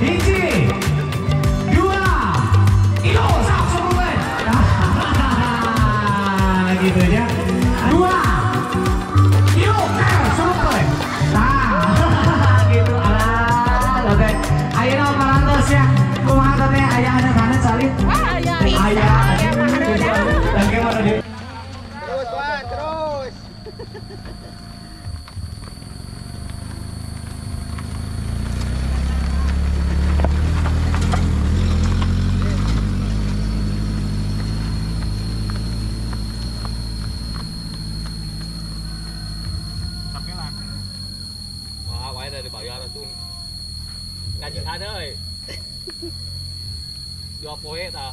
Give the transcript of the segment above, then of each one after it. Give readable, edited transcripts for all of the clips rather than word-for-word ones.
Hiji, dua, itu sak sepuluh. Nah, gitu ya. Dua, yuk, sepuluh. Nah, gitu. Alah, oke. Ayeuna parantos ya. Kumaha teh aya anak-anak salib? Aya. Aya. Terus, Wan, terus. Wah, wae dari dibayar tuh. Gajian euy. 2 poe tah.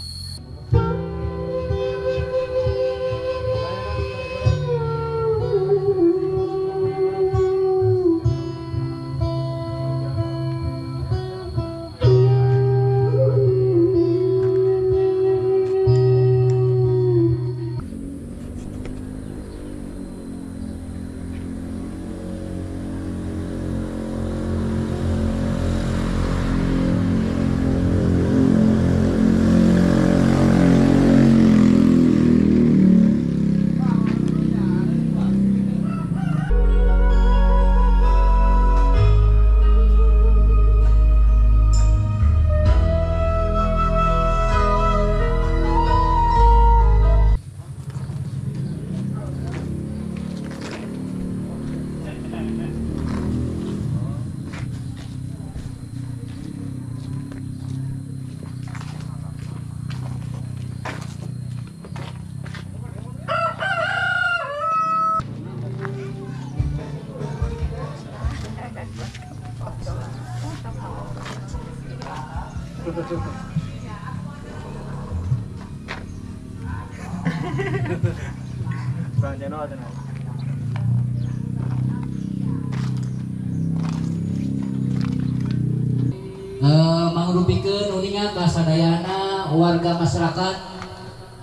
Mangrupikeun uninga ka sadayana warga masyarakat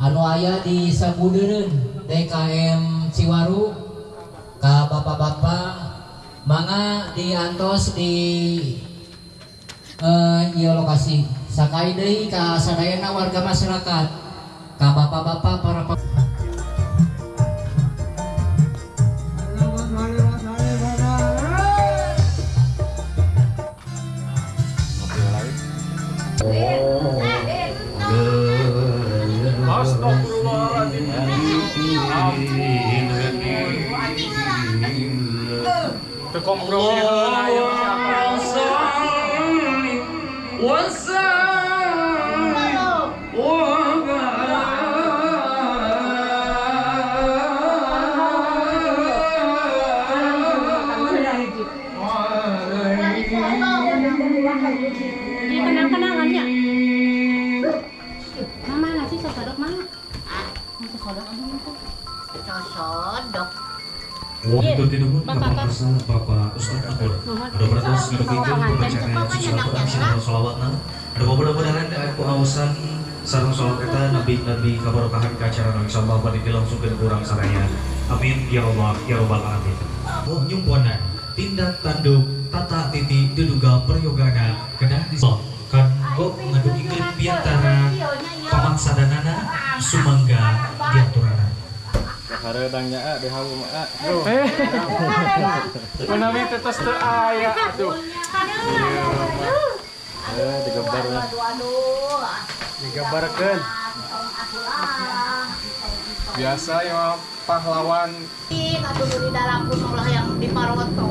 anu aya di Sabudeureun DKM Ciwaru ka bapak-bapak mangga diantos di ieu lokasi sakai deui ka sadayana warga masyarakat ka bapak-bapak para Kompromi heula aya Ini kenang-kenangannya. Mama nasi sosodok mana? Sosodok ada tuh. Sosodok. Itu tinubun Bapak Bapak Ustaz Abdul. Ada bertas ngadugikeun pembacaan suci Al-Qur'an sareng sholawatna. Ada mudah-mudahan aku ausan sareng sholawat eta nabi-nabi kabarokahan ka acara insyaallah bade dilangsungkeun ku urang saraya. Amin ya Allah ya rabbal alamin. Oh nyumponan tindak tanduk tata titi diduga perayogana kedah di kanggo ngadugikeun biantara pamangsadanana sumangga diaturana. Hareudangnya a di hawu mah a. Menawi tetes teu aya atuh. Digebar. Digebarkeun. Biasa ya pahlawan. Atuh di dalam gunung lah yang di Paroto.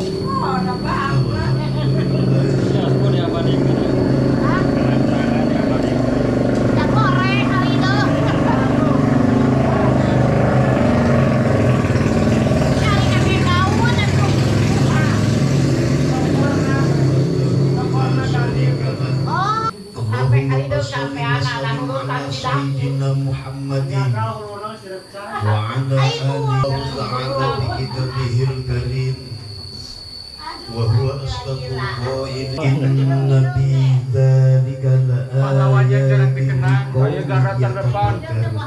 Ya, aku diabadikan. Hah? Ya korek kali itu. Muhammadin wa ala alihi ta'ala bi kitabihi al-karim wa huwa asdaqul qailin inna fi dzalika laayatin liqaumin yatafakkarun.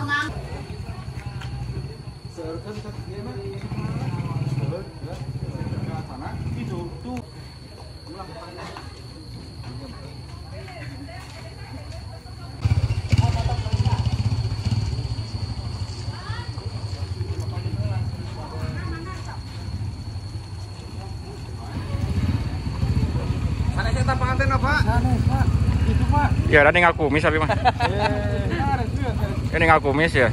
Sanes panganten apa? Sanes, Pak. Itu, Pak. Ya, ada ninggal kumis tapi mah. Ini ninggal kumis ya.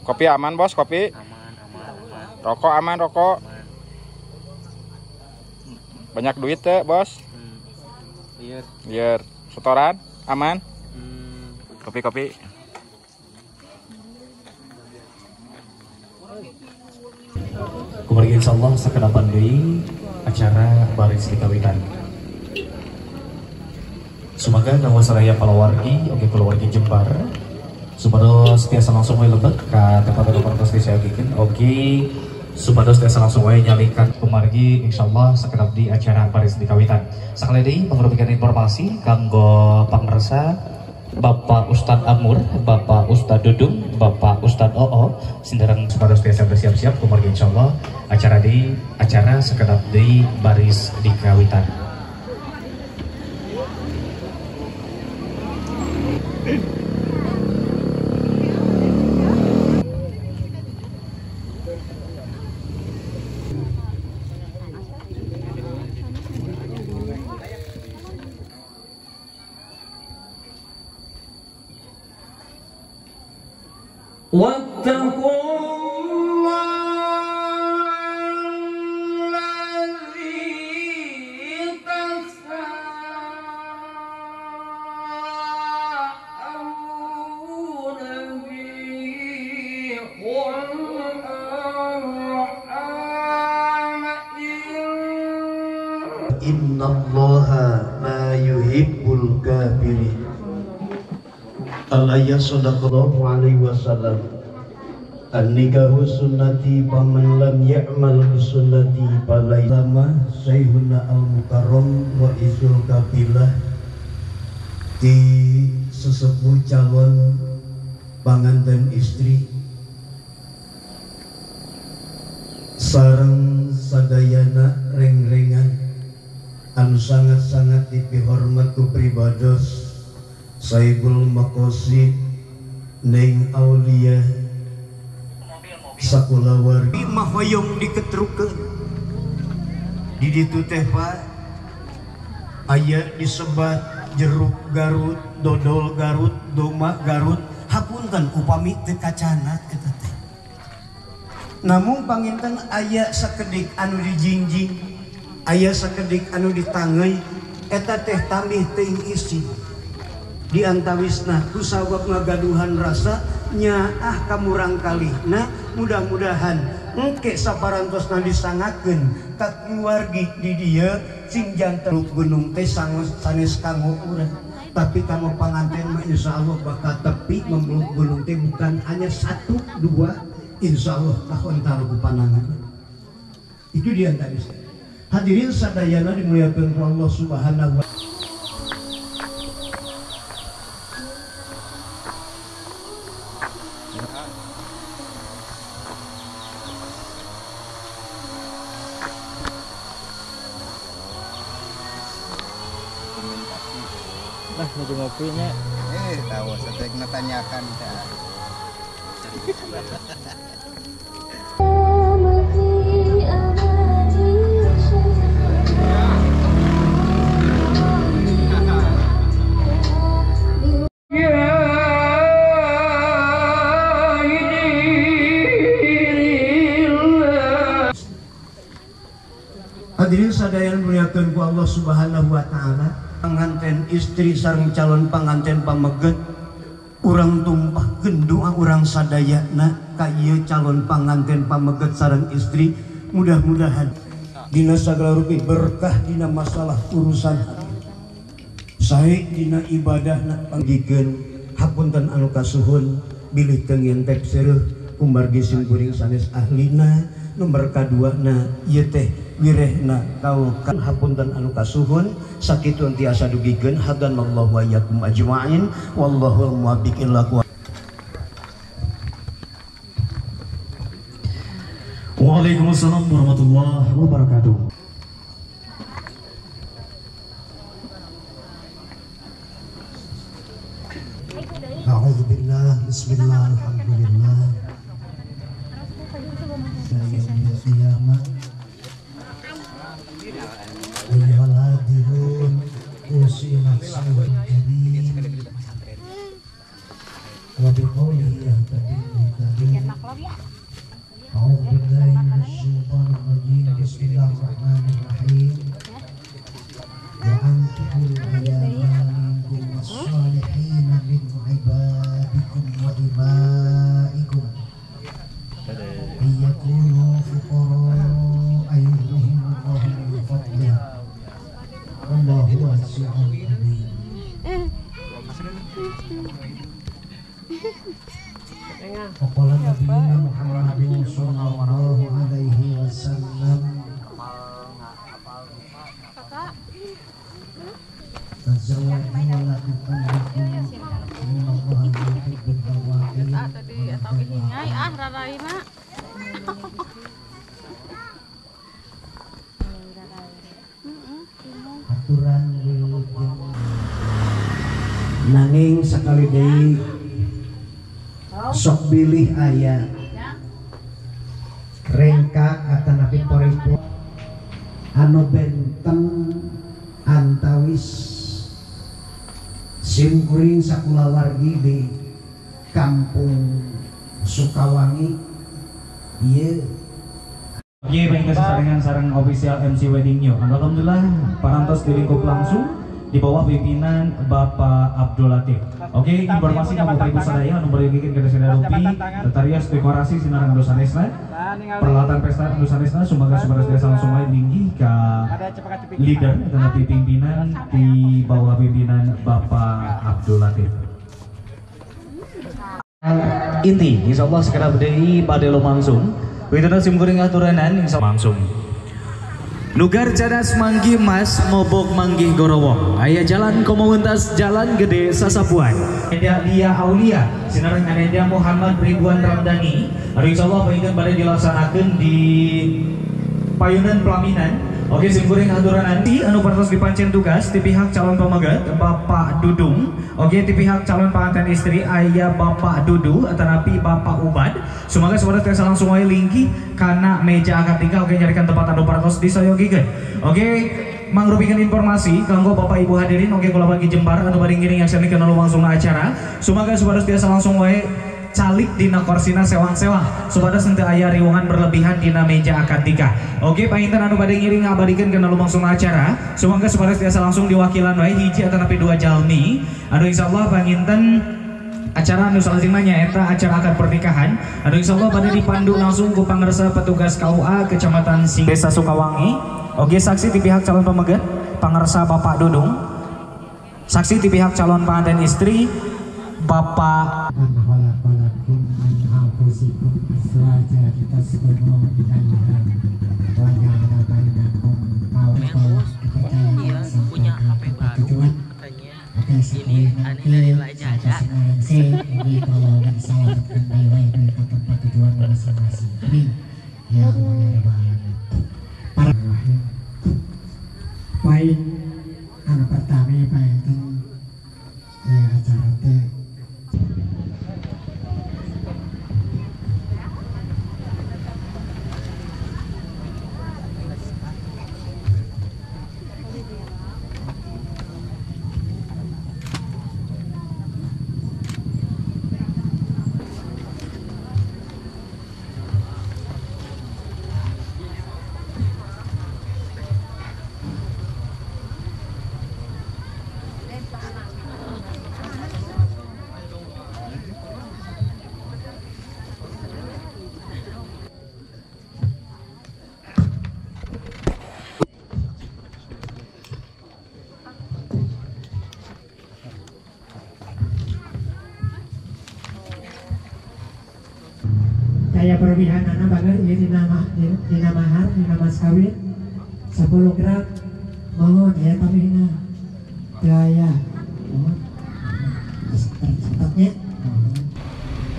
Kopi aman, Bos, kopi. Aman, aman, aman. Rokok aman, rokok. Aman. Banyak duit teh, Bos. Liar. Liar. Setoran aman. Kopi-kopi. Kemudian insyaallah sakedapan deui acara baris dikawitan. Semoga kanggo saraya palawargi oge keluarga Jembar supados tiasa langsung we lebet ka tempat anu parantos disayogikeun oge supados tiasa langsung we nyalikan kumargi insyaallah sakedap di acara baris dikawitan. Sakali deui pangrupikeun informasi kanggo pangresa Bapak Ustadz Amur, Bapak Ustadz Dudung, Bapak Ustadz Oo sindereng supados tiasa bersiap-siap kumargi insyaallah acara di acara sakedap di baris dikawitan. Innallaha la yuhibbul kafirin. Al-ayat sadaqallahu alaihi wasallam. An-nikahu sunnati faman lam ya'mal bi sunnati falaisa. Syekhuna al-Mukarram wa Isul Kabilah di sesepuh calon panganten istri sareng sadayana reng-rengan anu sangat-sangat dipihormat ku pribados Saibul Maqasid Neng Aulia sakulawargi mah hoyong diketrukeun di ditu teh Pak aya disebat jeruk Garut, dodol Garut, doma Garut, hapunten upami teu kacanat eta teh. Namung panginten aya sakedik anu dijingjing, aya sakedik anu ditangeuy, eta teh tambih teuing isi. Di antawisna kusabab ngagaduhan rasa nyaah kamurang kalihna mudah-mudahan engke saparantosna disangakeun ka keluargi di dieu sing janten gunung teh sanes kanggo urang tapi kanggo panganten mah insyaallah bakal tepi memeluk gunung teh bukan hanya 1 2 insyaallah tahun taruh panangan itu di antawisna. Hadirin sadayana dimuliakeun ku Allah Subhanahu wa taala. Nah, nuju ngopinya. Tahu saya tanyakan teh. Hadirin sadayana muliakeun ku Allah Subhanahu wa taala. Panganten istri sareng calon panganten pameget urang tumpahkeun doa urang sadayana ka ieu calon panganten pameget sareng istri mudah-mudahan dina sagala rupi berkah dina masalah urusan hati sae dina ibadahna panggikeun hapunten anu kasuhun bilih teu ngentek seureuh kumargi simkuring sanes ahlina Nomor kaduana ieu teh wirehna kaul hapunten anu kasuhun sakitu tiasa dugikeun hadanallahu wa iyyakum ajmain wallahul muwaffiq ila aqwamit. Waalaikumsalam warahmatullahi wabarakatuh. A'udzubillah, bismillah, alhamdulillah. Yaumil qiyamah. Ayyuhal hadirun, usi nafsi wal jami. Wa biqaulihi yahtadil muhtadin. A'udzu billahi minasyaitonir rajim. Bismillahirrahmanirrahim. Wa ankihul ayyama minkum was-salihin min ibadikum wa imaikum. Liyakunu fuqara ayyuhumullahu min fadlihi. Wallahu wasi'un alim. Qala nabiyuna Muhammadin sallallahu alaihi wasallam, tazawwaju wa la tutalliqu innallaha yuhibbut tawwabin. Aturan wilujeng nanging sakali deui sok bilih aya rengkak atanapi poripo anu benten antawis simkuring sakulawargi di kampung Sukawangi ieu. Oke, baik sasarengan sareng official MC Wedding New. Alhamdulillah parantos dilingkup langsung di bawah pimpinan Bapak Abdul Latif. Oke, informasi kamu Bapak Ibu sadaya anu bari ke desa rupi, tetarias dekorasi sinareng anu sanesna, peralatan pesta anu sanesna sumaga sumados desa langsung wae linggih ka leader atanapi pimpinan di bawah pimpinan Bapak Abdul Latif. Inti insyaallah segera berdiri pada langsung. Wituna simkuring aturanan insyaallah langsung. Nugar cadas manggih mas mobok manggih gorowong. Aya jalan komunitas jalan gede sasapuan. Ananda Lia Aulia, sinareng Ananda Muhammad Ridwan Ramdhani. Aduh insyaallah painten bade dilaksanakeun di payunan pelaminan. Oke, simkuring aturan nanti anu parantos dipancen tugas di pihak calon pameget Bapak Dudung. Oke, di pihak calon pengantin istri aya Bapak Dudu atanapi Bapak Ubad. Semoga saudara tiasa langsung wae linggih kana meja akad nikah. Oke, nyarikan tempat anu parantos disayogikeun. Oke, mangrupikeun informasi kanggo Bapak Ibu hadirin. Oke, kula bagi jembar anu bari ngiring nyaksian kana langsung acara. Semoga saudara tiasa langsung wae calik dina korsina sewang-sewang supados henteu aya riwungan berlebihan dina meja akad nikah. Oke, panginten anu bade ngiring ngabadikeun kana lumangsung acara, sumangga supados tiasa langsung diwakilan wae hiji atanapi dua jalmi. Anu insyaallah panginten acara anu salajengna nyaeta acara akad pernikahan. Anu insyaallah bade dipandu langsung ku pangersa petugas KUA Kecamatan Sing Desa Sukawangi. Oke, saksi di pihak calon pameget pangersa Bapak Dudung. Saksi di pihak calon pengantin istri Bapak punya HP baru katanya. Ini aneh dari Lajaja. Baik, anak pertama baik ya acara teh. Daya berlebihanana bager ieu dina mahar dina mas kawin 10 gram mohon ya pamihna daya mohon tercatatnya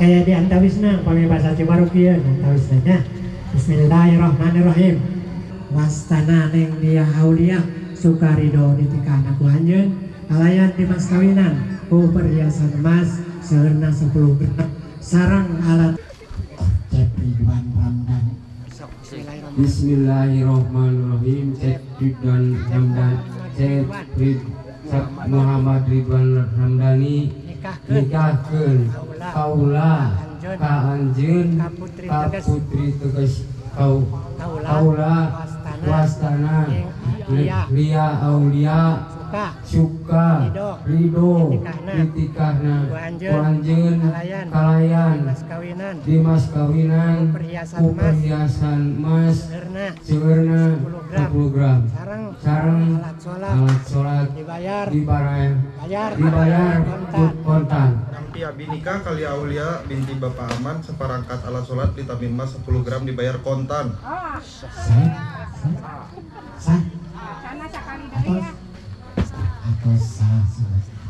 kayak di antawisna pami bahasa Cimaruk ieu antawisna nya. Bismillahirrahmanirrahim. Wastana neng dia aulia sukarido ditikahna ku anjeun kalayan di mas kawinan ku perhiasan emas seurna 10 gram sarang alat Ridwan Ramdan. Bismillahirrahmanirrahim. Cek Ridwan Ramdan, Cek Muhammad Ridwan Ramdhani nikahkeun kaula ka anjeun ka putri tegas kaula wastana Lia Aulia suka ridho ditikahna ku anjeun kalayan di mas kawinan ku perhiasan emas seueurna 10 gram sareng alat sholat dibayar kontan. Nampi abi nikah kali Aulia binti Bapak Aman seperangkat alat sholat ditambah emas 10 gram dibayar kontan. Sah atau sah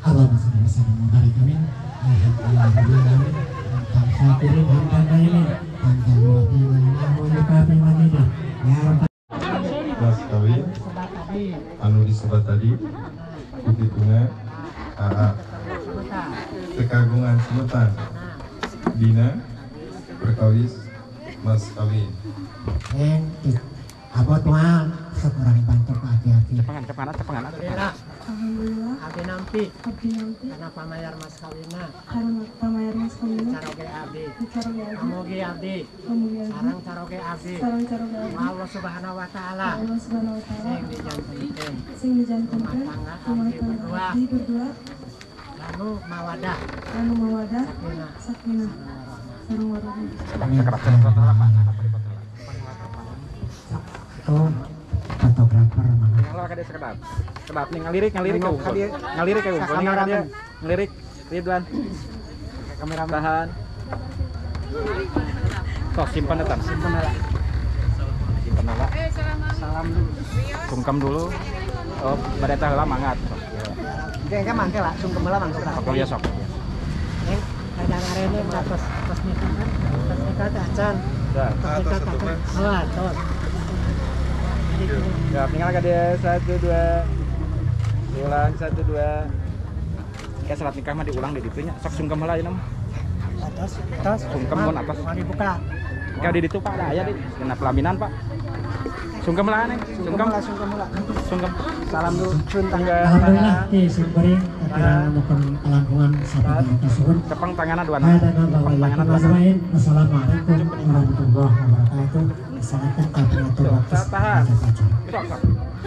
Allahumma sholli wa sallim wa barik amin. Mas kawin anu disebat tadi kutituna AA tekagungan semetan dina perkawis mas kawin. Abot moal sok urang bantu ku hati-hati. Cepangan. Alhamdulillah. Abdi nampi. Karena pamayar mas kawinna. Caroge abdi. Pamugi abdi. Sareng caroge abdi. Allah Subhanahu wa taala. Sing dijantenkeun. Rumah tangga abdi berdua. Lalu mawadah. Sakinah. Sareng warahmah. Oh, fotografer mana? Kedap nih ngalirik ngalirik ya, ngalirik Ridwan. Kamera tahan. Toh simpan eta, simpan lah. Simpan lah. Salam dulu. Sungkem dulu. Oh, bade teh heula mangga. Engke mangke lah, sungkem heula mangke. Sok ya sok. Neng, kadang arene tos tos nikah. Tos nikah teh acan. Tos nikah teh acan. Heula, tos. Ya, tinggal ke dia 1 2. Diulang 1 2. Kayak salat nikah mah diulang di ditu nya. Sok sungkem heula ayeuna mah. Atas, atas. Sungkem mun atas. Mau dibuka. Engke di ditu Pak, ada aya di dina pelaminan Pak. Sungkem heula neng, sungkem. Sungkem heula. Sungkem. Salam dulu, cun tangga. Alhamdulillah ki simkuring katirang nemukeun kalangkungan sabada kasuhun. Cepeng tanganna dua. Cepeng tanganna dua. Assalamualaikum warahmatullahi wabarakatuh. Tahan.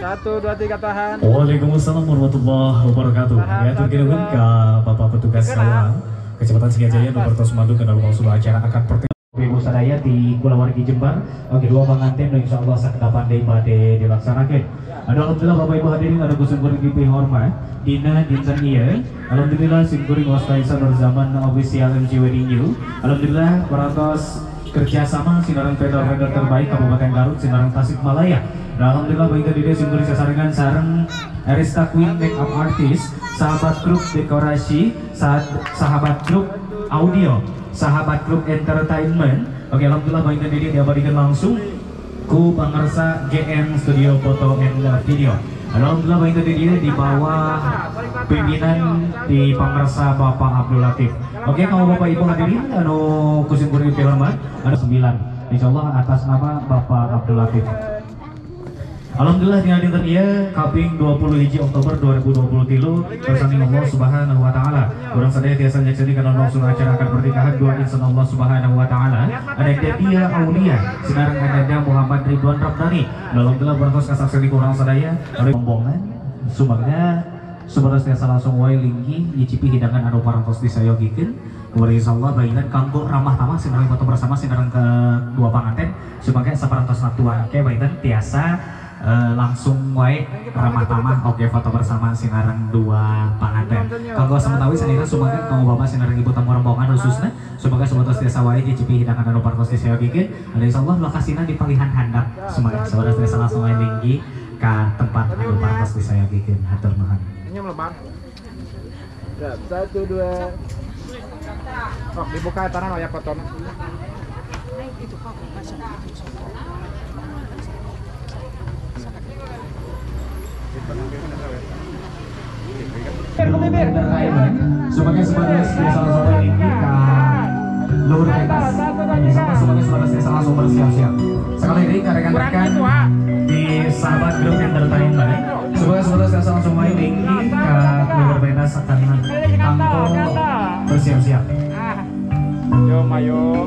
1 2 3 tahan. Waalaikumsalam warahmatullahi wabarakatuh. Ya, turun ke Bapak petugas KUA Kecamatan Singajaya nomor tos mandu kana langsung acara akad pertama Ibu sadaya di Kulawargi Jember. Oke, dua panganten nu insyaallah sakedapan deui bade dilaksanakeun. Aduh, alhamdulillah Bapak Ibu hadirin anu kusim kuring dipihormat dina dinten ieu. Alhamdulillah sim kuring wasta Nur Zaman Official MG Wedding New. Alhamdulillah parantos kerjasama sinareng vendor-vendor terbaik Kabupaten Garut, sinareng Tasikmalaya. Nah, alhamdulillah baik tadi dia sim kuring sasarengan sareng Erista Queen Makeup Artist, Sahabat Grup Dekorasi, Sahabat Grup Audio, Sahabat Grup Entertainment. Oke, alhamdulillah baik tadi dia diabadikan langsung ku pangarsa GM Studio Foto and Video. Alhamdulillah baik tadi dia di bawah pimpinan di pangarsa Bapak Abdul Latif. Oke, kalau Bapak Ibu hadirin anu kusim kuring dihormat, ada 9. Insyaallah atas nama Bapak Abdul Latif. Alhamdulillah dina dinten ieu kaping 20 Oktober 2023 bersama Allah Subhanahu wa taala. Urang sadaya tiasa nyakseni kana langsung acara akad pernikahan dua insan Allah Subhanahu wa taala. Ada Dia Aulia sinareng ananda Muhammad Ridwan Ramdhani. Alhamdulillah barantos kasakseni ku urang sadaya rombongan sumangga supados tiasa langsung wae linggih nyicipi hidangan anu parantos disayogikeun. Kemudian insyaallah bagian kanggo ramah tamah sinareng foto bersama sinareng kedua panganten sumangga saparantos natuan ke bagian tiasa Langsung wae ramah tamah oke foto bersama sinareng dua panganten. Kanggo sametawi sanira sumangga kanggo bapak sinareng ibu tamu rombongan khususna sumangga supados tiasa wae nyicipi hidangan anu parantos disayogikeun. Ada insyaallah lokasina di palihan handap. Sumangga supados tiasa langsung wae linggih ka tempat anu parantos disayogikeun. Hatur nuhun. Senyum lebar. 1 2. Oh, dibuka tangan aya fotona. Itu kok sebagai sebagai salah satu tinggi ke luhur pentas, sama sebagai sebagai salah satu bersiap-siap. Sekali lagi rekan-rekan di Sahabat Grup Entertainment, sebagai sebagai salah satu tinggi ke luhur pentas akan angko bersiap-siap. Yo mayo.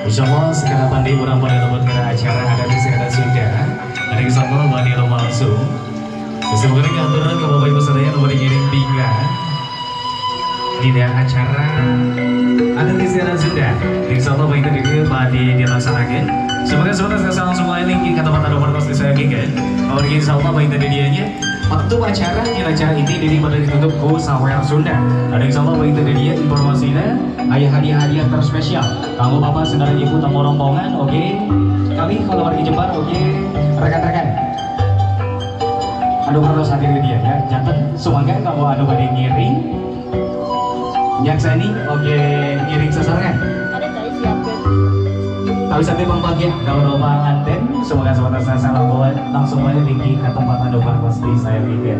Insyaallah segala pandai orang pada tempat kena acara ada di segala Sunda ada insyaallah bani langsung semoga ngaturan ke bapak ibu sadaya nomor ngiring bingga di acara ada di segala Sunda insyaallah baik itu bani dilaksanakan semoga semoga saya langsung mulai link ke tempat ada pertos di saya kan kalau insyaallah baik itu dianya waktu acara di acara ini diri pada ditutup ku sawer Sunda ada insyaallah baik itu dia informasinya ayah hadiah-hadiah terspesial kamu bapak saudara ibu tamu rombongan oke okay. Kami kalau warga Jember oke okay. Rekan-rekan aduh harus hadir dia ya jantan sumangga kamu anu bade ngiring nyaksani oke okay. Ngiring sasarangan tapi sampai pembagian kalau panganten semoga semoga saya langsung aja tinggi ke tempat anu pasti saya pikir.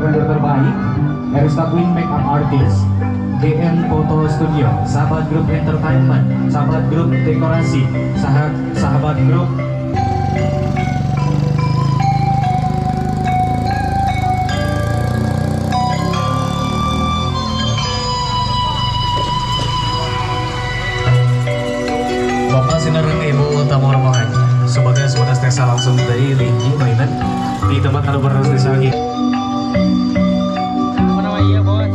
Terbaik Erista Queen Makeup Artist, GN Photo Studio, Sahabat Grup Entertainment, Sahabat Grup Dekorasi, Sahabat Grup Bapak sinareng Ibu tamu rombongan. Sebagai sebatas desa langsung dari Linggi mainan di tempat anu berdos desa lagi. Iya bos,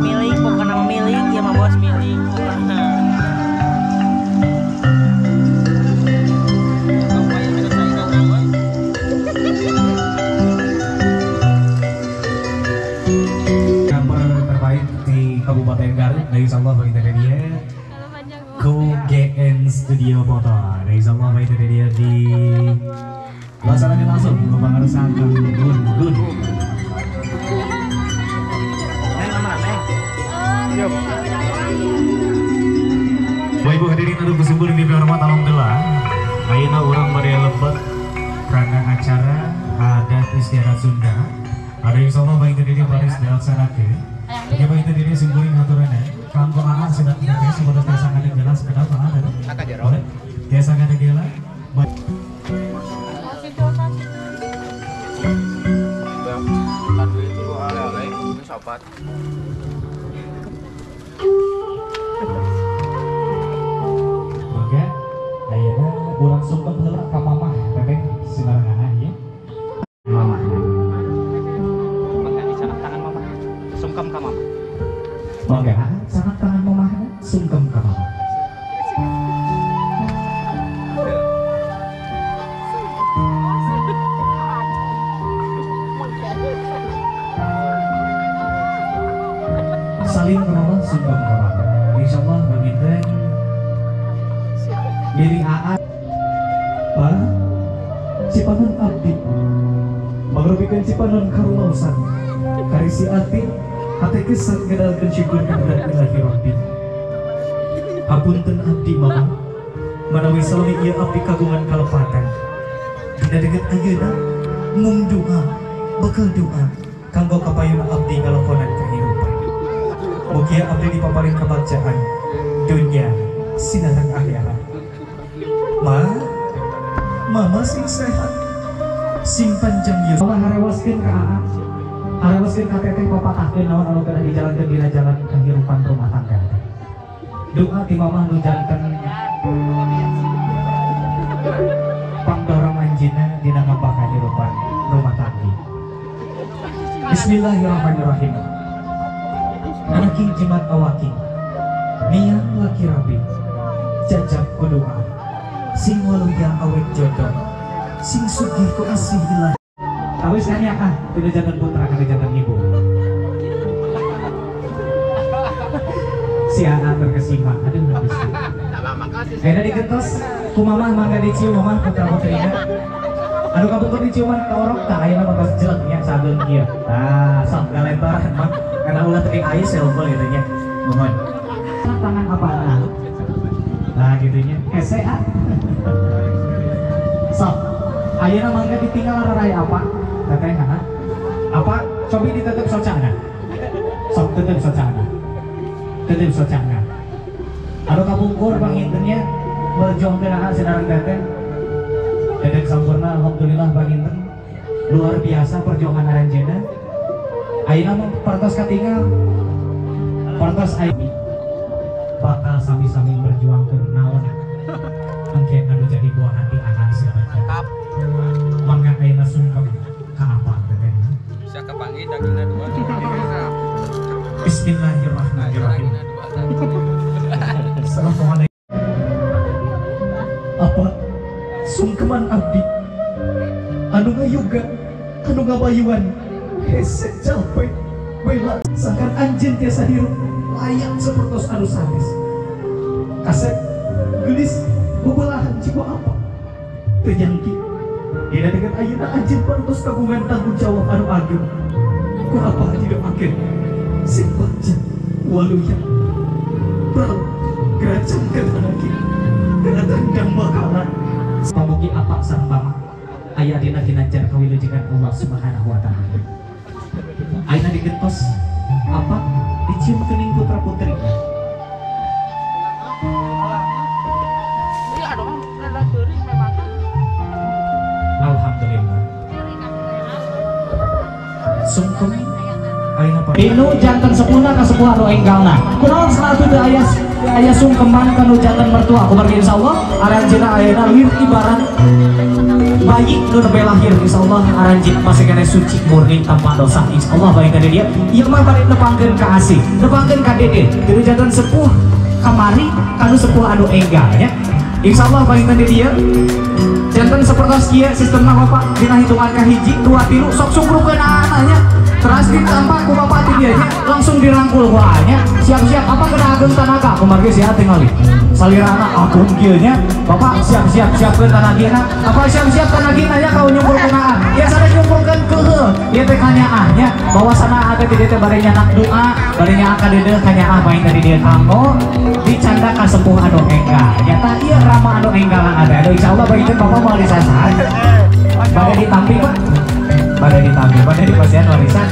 milik bukan nama milik ya mah bos milik. Gambar terbaik di Kabupaten Garut dari insyaallah bagi dari dia Ku GN Studio Foto. Dari insyaallah bagi dari dia di laksanakan langsung pengarusan Gun Gun. Bapak Ibu hadirin anu kesembur di hormat alhamdulillah. Ayeuna urang bade lebet kana acara adat istiadat Sunda. Ada insyaallah baik tadi baris dilaksanakeun. Oke baik tadi simpuling haturanna. Kanggo aa sedang teh sebatas tiasa ngadegela sekedap aa teh. Boleh? Tiasa ngadegela. Mangga ayeuna urang sungkem heula ka mamah teteh sinarengan ieu. Mamah. Mangga dicanak tangan mamah. Sungkem ka mamah. Mangga canak tangan mamah sungkem ka mamah. Saling kenal sungkem ka mamah. Insyaallah baginten diri AA pa cipanon abdi mangrupikeun cipanon karumaosan karisi ati hate kesan ngedalkeun syukur ka ilahi rabbi. Hapunten abdi mama manawi salami ieu abdi kagungan kalepatan dina deukeut ayeuna mung doa bekal doa kanggo kapayun abdi ngalakonan kahirupan. Mugia abdi dipaparin kebagjaan dunia sinareng akhirat. Ma, mama sing sehat, sing panjang yuswa. Allah harewaskeun ka aa, harewaskeun ka teteh papatahkeun naon anu kedah dijalankeun dina jalan kehidupan rumah tangga. Doa ti mamah nu janten pangdorong anjeunna dina ngabak kehidupan rumah tangga. Bismillahirrahmanirrahim. Anaking jimat awaking, niang laki rabi, jajab ku doa, sing waluya awet jodoh, sing sugih ku asih ilahi. Awis kan ya ah, tidak jantan putra, kada jantan ibu. Si Ana terkesima, aduh habis. Ayeuna digentos ku mamah mangga dicium mamah putra putrina. Aduh kapungkur diciuman torok tah ayeuna mah tos jelek nya sageung ieu. Tah sok galentoran mah karena ulah teuing ais unggul gitu nya. Mohon. Tangan apa nah? Nah gitu nya. Hese ah. Sok ayeuna mangga ditinggal rarai apa? Teteh ha? Apa? Cobi ditutup socana. Sok tutup socana. Tutup socana. Aduh kapungkur pangintennya berjuang teh sinareng teteh. Dedek sampurna alhamdulillah panginten luar biasa perjuangan aranjeunna. Ayeuna mah pertos katingal. Pertos ayeuna bakal sami-sami berjuangkeun naon engke anu jadi buah hati anak siapa. Mangga ayeuna sungkem ka apa teteh. Bisa kapanggih dagingna dua. Bismillahirrahmanirrahim. Assalamualaikum. Apa sungkeman abdi anu ngayuga anu ngabayuan hese capek bela sangkan anjeun tiasa hirup layak sepertos anu sanes kasep geulis bebelahan jiwa apa teu nyangki dina deukeut ayeuna anjeun parantos kagungan tanggung jawab anu ageung ku apa didoakeun sing bagja waluya bal geracangkeun anaki geratandang bakalan. Pamugi apa sang mama aya dina ginanjar kawilujengan Allah Subhanahu wa taala. Ayeuna digentos apa dicium kening putra putri. Alhamdulillah. Sungkem ayeuna dinu janten sepuna ka sepuh anu enggalna. Kunaon salatu teu aya aya sungkeman ka nu janten mertua kumargi insyaallah aranjeunna ayeuna lir ibarat bayi nu nembe lahir insyaallah aranjeun masih keneh suci murni tanpa dosa insyaallah bae ka dieu ieu mah bade nepangkeun ka asih nepangkeun ka dede dinu janten sepuh kamari ka nu sepuh anu enggal nya insyaallah bae ka dieu janten sapertos kieu sistemna bapak dina hitungan ka hiji dua tilu sok sungkrukeun aana nya teras ditambah ku bapak ti dieu nya langsung dirangkul ku nya siap-siap apa kena ageung tanaga kumargi sia tingali salirana agung kieu nya bapak siap-siap siapkeun tanagina apa siap-siap tanagina nya kau nyumpulkeun aa ya sada nyumpulkeun keuheul ieu teh kanyaah nya bahwasana ada di dieu teh bade nyanak doa bade nyaak ka deudeuh kanyaah bae tadi dieu kanggo dicanda ka sepuh anu enggal nyata ieu rama anu enggal ada aduh insyaallah bae teh bapak moal disasahan. Bade ditampi Pak. Bade ditampi, bade dipasihan warisan.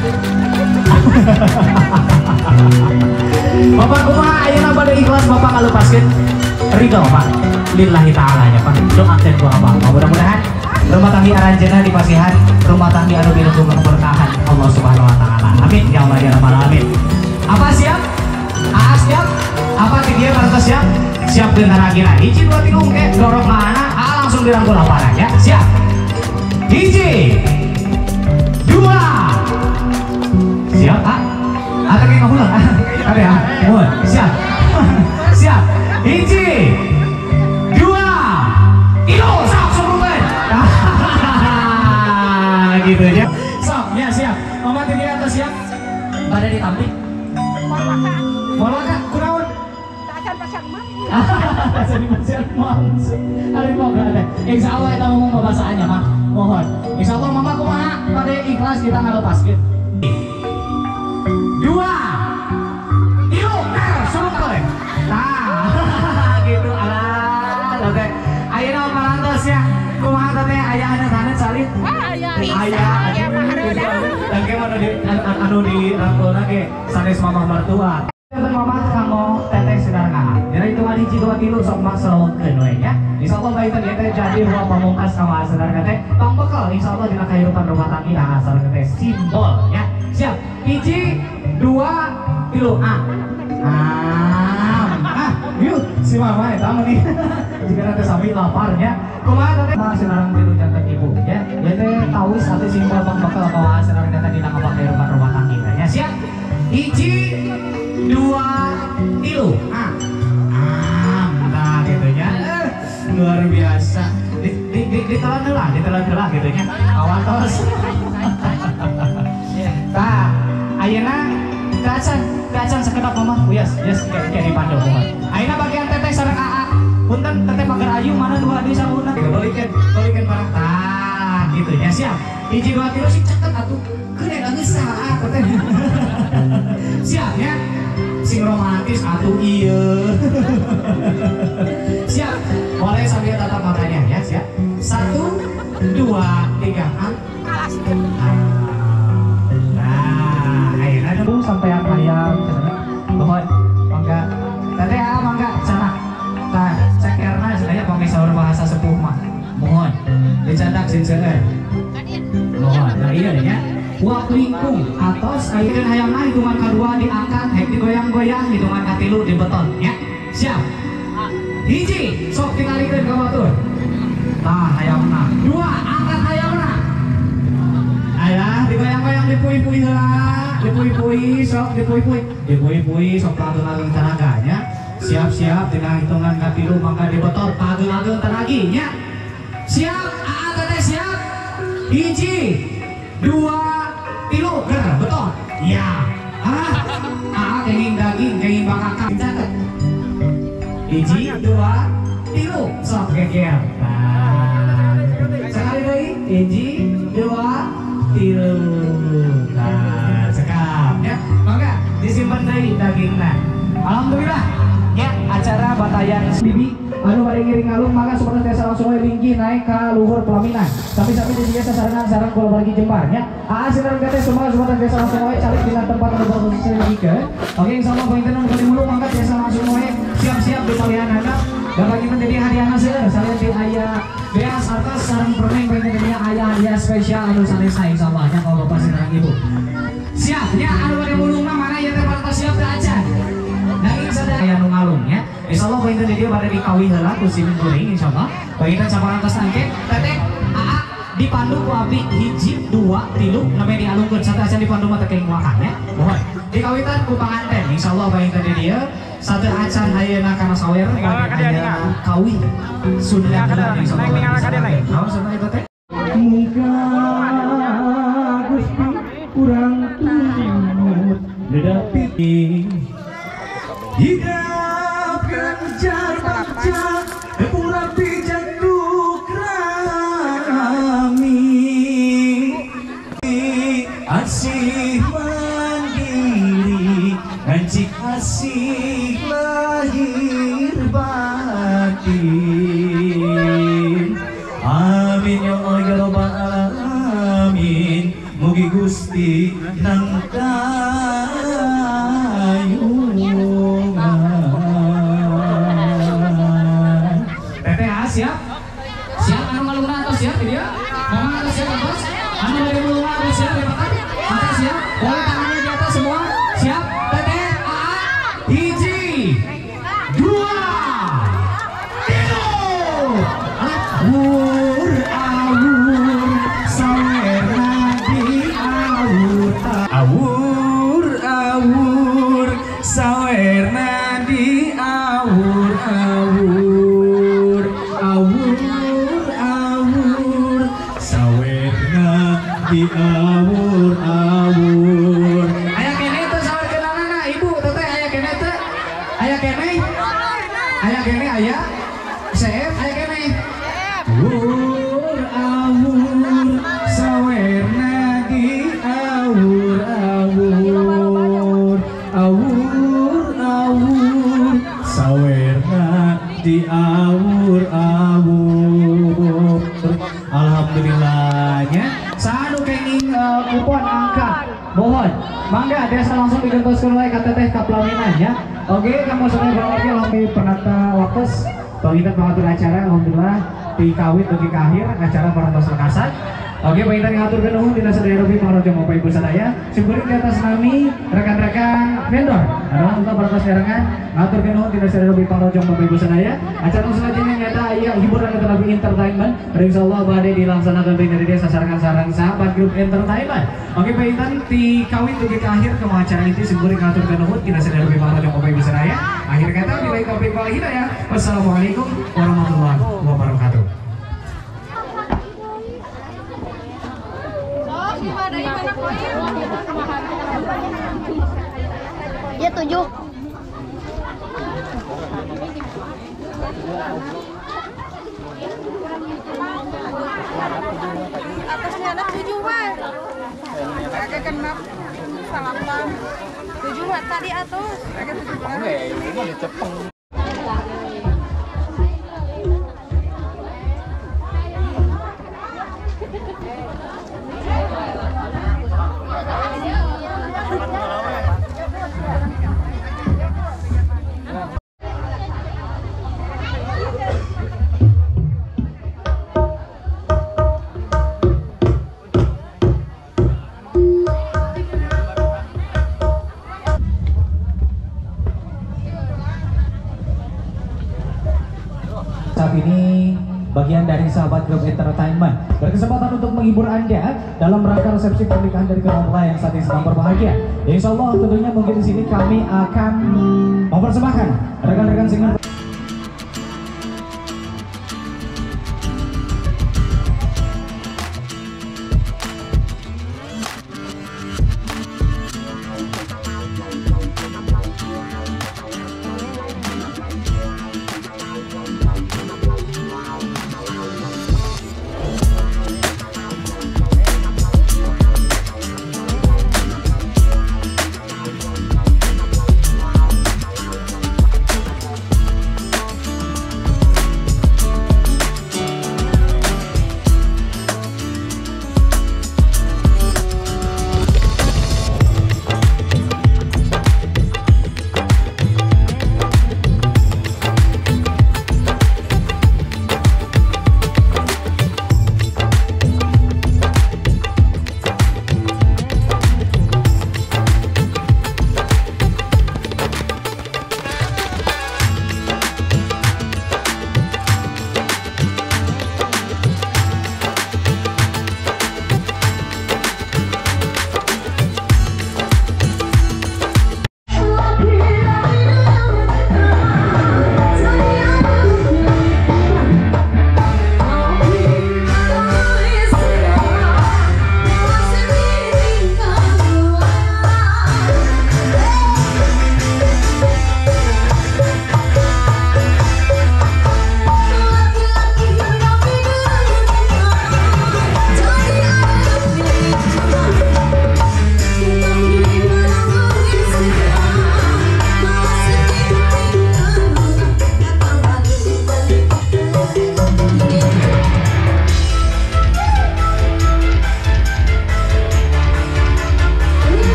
Bapak kumaha ayeuna bade ikhlas Bapak ngalepaskeun ridho Pak. Lillahi ta'ala nya Pak. Doakeun ku Bapak. Mudah-mudahan rumah tanggi aranjeunna dipasihan rumah tanggi anu bilung keberkahan Allah Subhanahu wa taala. Amin ya Allah ya rabbal alamin. Apa siap? Aa siap? Apa tiga parantos siap? Siap dengan lagi. Hiji dua tilu engke dorong ka anak, aa langsung dirangkul apana ya. Siap. Hiji. Dua. Siap, A? Atau kayak kamu lah? Ada ya? Mohon. Siap. Siap. Hiji. Dua. Tilu. Sok suruhan. Gitu ya. Sok, ya siap. Mama tiga atau siap? Pada ditampik. Molaka, kunaon? Acan pasang mah. Acan pasang mah. Ari moga teh. Insyaallah eta ngomong babasaannya mah. Mohon. Insyaallah mama kumaha pada ikhlas kita ngalepaskeun. Dua. Tilu, suruh teh. Tah, gitu alah teh. Ayeuna parantos ya. Kumaha teh aya haneut-haneut salin? Aya. Aya. Aya mah hareudang. Engke mah anu di rangkulna ge sanes mamah mertua. Mama kanggo teteh sinareng. Dina hitungan hiji dua tilu sok mah selawatkeun we nya. Insyaallah bae teh teh jadi ruang pamungkas ka sareng teh pangbekel insyaallah dina kahirupan rumah tangga ah sareng teh simbol nya. Siap. Hiji, dua, tilu. Ah. Ah, yuk si mama eta mah nih. Jika nanti sami lapar nya. Kumaha teteh mah sinareng tilu janten ibu ya. Ya teh tawis atau simbol pangbekel ka sareng teh dina kahirupan rumah tangga nya. Siap. Hiji, dua, tilu. Ah, ah, nah gitu nya. Luar biasa. Ditelan heula, gitu nya. Awatos. Tah, ayeuna teu acan sakedap mama. Yes, yes, kayak dipandu kumaha. Ayeuna bagian teteh sareng AA. Punten teteh pagar ayu mana dua deui sabuna. Balikeun, balikeun parah. Tah, gitu nya. Siap. Hiji dua tilu sih caket atuh. Keun eta geus saha teteh. Siap ya. Sing romantis atuh ieu. Siap. Mulai sambil tatap matanya ya, siap. 1 2 3. Nah, ayeuna nunggu sampean hayam cenah. Mohon mangga. Teteh ah mangga cenah. Tah, cekerna cenah ya pami saur bahasa sepuh mah. Mohon dicandak sing seueur. Mohon. Nah iya nya. Waktu lingkung atos ayeuna hayamna hitungan kedua diangkat hek digoyang-goyang hitungan katilu dibeton ya. Siap. Hiji sok tingalikeun ka batur. Tah hayamna. Dua angkat hayamna. Aya digoyang-goyang dipui-pui heula, dipui-pui sok dipui-pui. Dipui-pui sok pageung-ageung tenaga nya. Siap-siap dina hitungan katilu mangga dibeton pageung-ageung tenagi nya. Siap, aa teteh siap. Hiji, dua, tilu, ger, beton. Ya. Ah, ah kenging daging, kenging bakakak. Catet. Hiji, dua, tilu, sok geger. Nah, sekali lagi, hiji, dua, tilu. Nah, cekap ya. Mangga disimpan deui dagingna. Alhamdulillah. Ya, acara batayan bibi anu bade ngiring ngalung maka seperti desa langsung we ringgi naik ka luhur pelaminan. Sami-sami di dieu sasarengan sareng kula wargi Jembar nya. Aa sinareng teh semua seperti desa langsung we calik dina tempat anu berposisi ringgi. Oke, insyaallah panginten anu bade mulung mangga desa langsung we siap-siap di palihanana. Dan panginten jadi hadiahna seueur salian di aya beas atas sareng permen panginten di aya hadiah spesial anu sanesna insyaallah nya ka bapak sinareng ibu. Siap nya anu bade mulungna mana ieu teh parantos siap teh acan. Daging sadaya anu ngalung ya. Insyaallah panginten di dieu bade dikawih heula ku sim kuring insyaallah. Panginten saparantos angke teteh aa dipandu ku abdi hiji dua tilu namanya dialungkeun satu acan dipandu mah teh kenging makan ya. Mohon dikawitan ku panganten insyaallah panginten di dieu satu acan ayeuna kana sawer aya kawih sunah insyaallah. Naon sunah eta teh? Muga Gusti urang tumut nedapi hidap ganjar bagja urang pijak krami asih mandiri ngancik asih lahir batin. Amin ya Allah ya rabbal alamin. Aya keneh? Aya keneh aya? CF aya keneh? Awur awur sawerna di awur awur awur awur sawerna di awur awur. Alhamdulillahnya sanu kenging kupon angka mohon mangga desa langsung digentoskeun wae ka teteh ka pelaminan ya. Oke, kamu sadaya berarti alhamdulillah penata waktu panginten pangatur acara alhamdulillah dikawit dugi ka akhir acara parantos lekasan. Oke, panginten ngaturkeun nuhun dina sadaya rupi pangrojong Bapak Ibu sadaya. Simkuring di atas nami rekan-rekan vendor. Anu untuk parantos sarengan ngaturkeun nuhun dina sadaya rupi pangrojong Bapak Ibu sadaya. Acara selanjutnya nyata aya hiburan atau entertainment. Insyaallah bade dilaksanakan deui dari desa sarengan sareng sahabat grup entertainment. Oke, panginten dikawit dugi ka akhir ke acara inti simkuring ngaturkeun nuhun dina sadaya rupi pangrojong Bapak Ibu sadaya. Akhir kata billahi taufik wal hidayah. Wassalamualaikum warahmatullahi wabarakatuh. Ya 7. Atasnya anak 7 Pak. Agak genap salapan. 7 Pak tadi atus. Agak 7. Ini bagian dari sahabat grup entertainment berkesempatan untuk menghibur Anda dalam rangka resepsi pernikahan dari kedua mempelai yang saat ini sedang berbahagia. Ya, insya Allah tentunya mungkin di sini kami akan mempersembahkan rekan-rekan singer.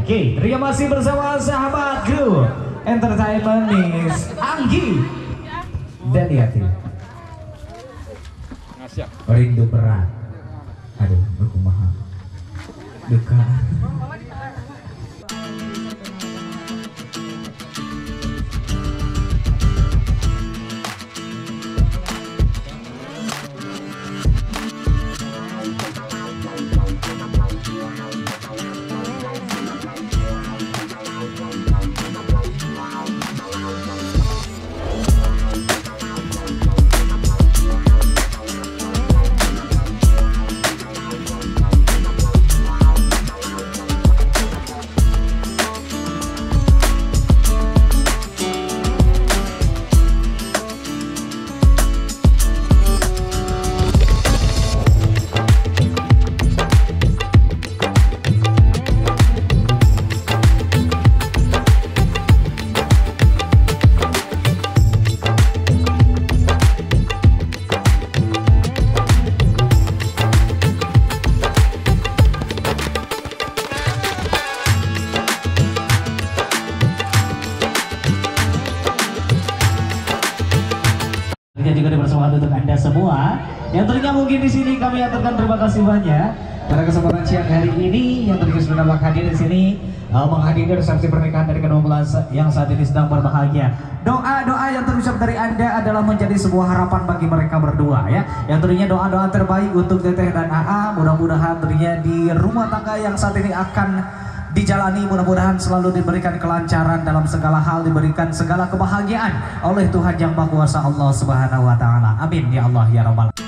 Oke, terima kasih bersama sahabat kru Entertainment Miss Anggi Daniati. Rindu berat. Aduh, berkumaha. Duka. Juga dipersembahkan untuk Anda semua. Yang tentunya mungkin di sini kami aturkan terima kasih banyak pada kesempatan siang hari ini yang tentunya sudah hadir di sini menghadiri resepsi pernikahan dari kedua belah yang saat ini sedang berbahagia. Doa-doa yang terucap dari Anda adalah menjadi sebuah harapan bagi mereka berdua ya. Yang tentunya doa-doa terbaik untuk Teteh dan AA, mudah-mudahan tentunya di rumah tangga yang saat ini akan dijalani, mudah-mudahan selalu diberikan kelancaran dalam segala hal, diberikan segala kebahagiaan oleh Tuhan Yang Maha Kuasa Allah Subhanahu wa Ta'ala. Amin ya Allah ya Rabbal.